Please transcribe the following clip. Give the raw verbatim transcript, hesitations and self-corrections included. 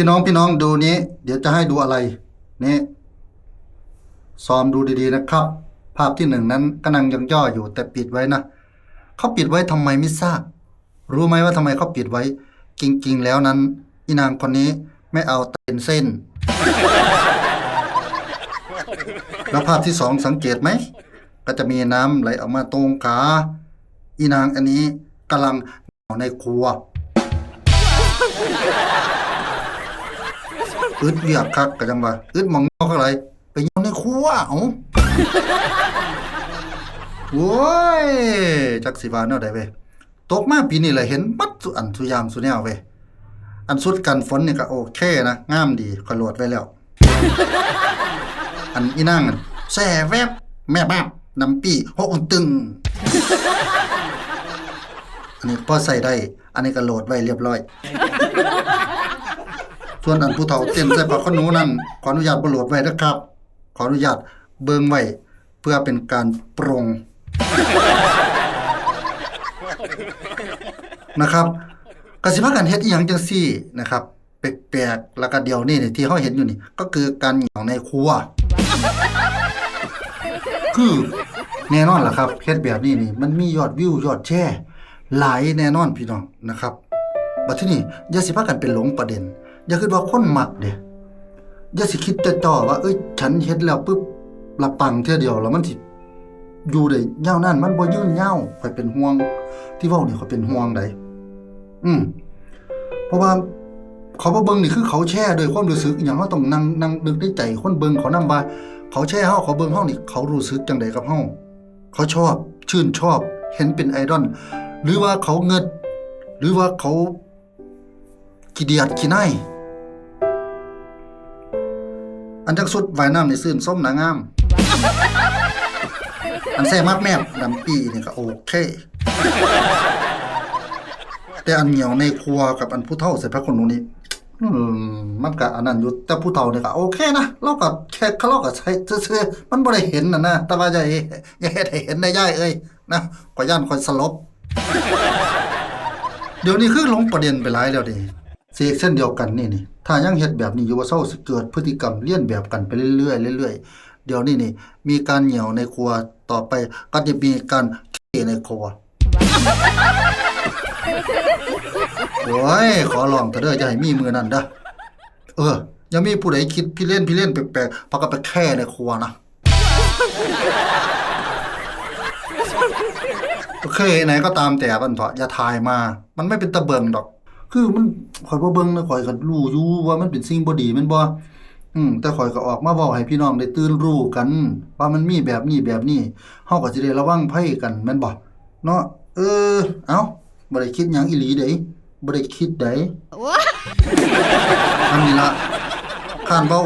พี่น้องพี่น้องดูนี้ เดี๋ยวจะให้ดูอะไร นี่ ซอมดูดีๆนะครับ ภาพที่หนึ่งนั้นกำลังยังย่ออยู่แต่ปิดไว้นะ เขาปิดไว้ทำไมไม่ทราบ รู้ไหมว่าทำไมเขาปิดไว้ จริงๆแล้วนั้น อีนางคนนี้ไม่เอาแต่เป็นเส้น แล้วภาพที่สองสังเกตไหม ก็จะมีน้ำไหลออกมาตรงขา อีนางอันนี้กำลัง ในครัว อึดเวียกคักก็จังว่า อึดหม่องเงาคักหลาย ไปเงาในครัว เอ้า โว้ย จักสิว่าแนวใดเว้ย ตกมาปีนี้แหละเห็นบัดสุอันสุยามสุแนวเว้ย อันสุดกันฝนนี่ก็โอเคนะ งามดี ข้อยโหลดไว้แล้ว อันอีนางนั่น แซ่แวบ แม่บ้าน น้ำปี้ หกตึง อันนี้พอใส่ได้ อันนี้ก็โหลดไว้เรียบร้อย ส่วนอันผู้เฒ่าเต้นใส่ผ้าขนหนูนั่น ขออนุญาตบ่โหลดไว้นะครับ ขออนุญาตเบิ่งไว้ เพื่อเป็นการปรง นะครับ ก็สิพากันเฮ็ดอีหยังจังซี่นะครับ แปลกๆ แล้วก็เดี๋ยวนี้นี่ที่เฮาเห็นอยู่นี่ ก็คือการเหงาในครัว คือแน่นอนล่ะครับ เฮ็ดแบบนี้นี่ มันมียอดวิวยอดแชร์ หลายแน่นอนพี่น้องนะครับ บัดทีนี้อย่าสิพากันไปหลงประเด็น อย่าคิดว่าคนมักเด้ อย่าสิคิดจ่อๆว่า เอ้ย ฉันเฮ็ดแล้วปึ๊บ ละปังเทื่อเดียว แล้วมันสิอยู่ได้ยาวนาน มันบ่ยืนยาว ข้อยเป็นห่วง ที่เว้านี่ข้อยเป็นห่วงใด อืม เพราะว่าเขาบ่เบิ่งนี่คือเขาแชร์ด้วยความรู้สึกอหย่าง เราต้องนั่ง นั่งนึกในใจคนเบิ่งเขานำว่า เขาแชร์เฮา เขาเบิ่งเฮานี่ เขารู้สึกจังใดกับเฮา เขาชอบ ชื่นชอบ เห็นเป็นไอดอล หรือว่าเขาเงิด หรือว่าเขาขี้เดียดขี้นาย อันจักสุดว่ายน้ำนี่ซื่นชมนางงาม อันแซ่มักแมบดำปีนี่ก็โอเค แต่อันเหนียวในครัวกับอันผู้เฒ่าใส่ผ้าขนหนูนี่ อืม มันก็อันนั้นอยู่ แต่ผู้เฒ่านี่ก็โอเคนะ เราก็แค่ เราก็ใส่ซื่อๆ มันบ่ได้เห็นน่ะนะ แต่ว่าอย่า อย่าเฮ็ดให้เห็นได้ยายเอ้ย นะ ข้อยย้านข้อยสลบ เดี๋ยวนี้คือหลงประเด็นไปหลายแล้วเด้ เสกเช่นเดียวกันนี่นี่ ถ้ายังเฮ็ดแบบนี้อยู่บ่เซา สิเกิดพฤติกรรมเลียนแบบกันไปเรื่อยๆ เรื่อยๆ เดี๋ยวนี้นี่ มีการเหนี่ยวในครัว ต่อไปก็จะมีการเขในครัว โอ้ย ขอร้องเถอะเด้อ อย่าให้มีมื้อนั้นเด้อ เออ อย่ามีผู้ใดคิดพิเรนพิเรนแปลกๆ พากันไปแค่ในครัวนะ โอเค ไหนก็ตามแต่บัดเถาะ อย่าถ่ายมา มันไม่เป็นตาเบิ่งดอก คือมัน ข้อยบ่เบิ่งนะ ข้อยก็รู้อยู่ว่ามันเป็นสิ่งบ่ดีแม่นบ่ อืม แต่ข้อยก็ออกมาเว้าให้พี่น้องได้ตื่นรู้กัน ว่ามันมีแบบนี้แบบนี้ เฮาก็สิได้ระวังภัยกันแม่นบ่ เนาะ เออ เอ้า บ่ได้คิดหยังอีหลีเด้ บ่ได้คิดใด โอ้ย อันนี้ละ ค้านเว้า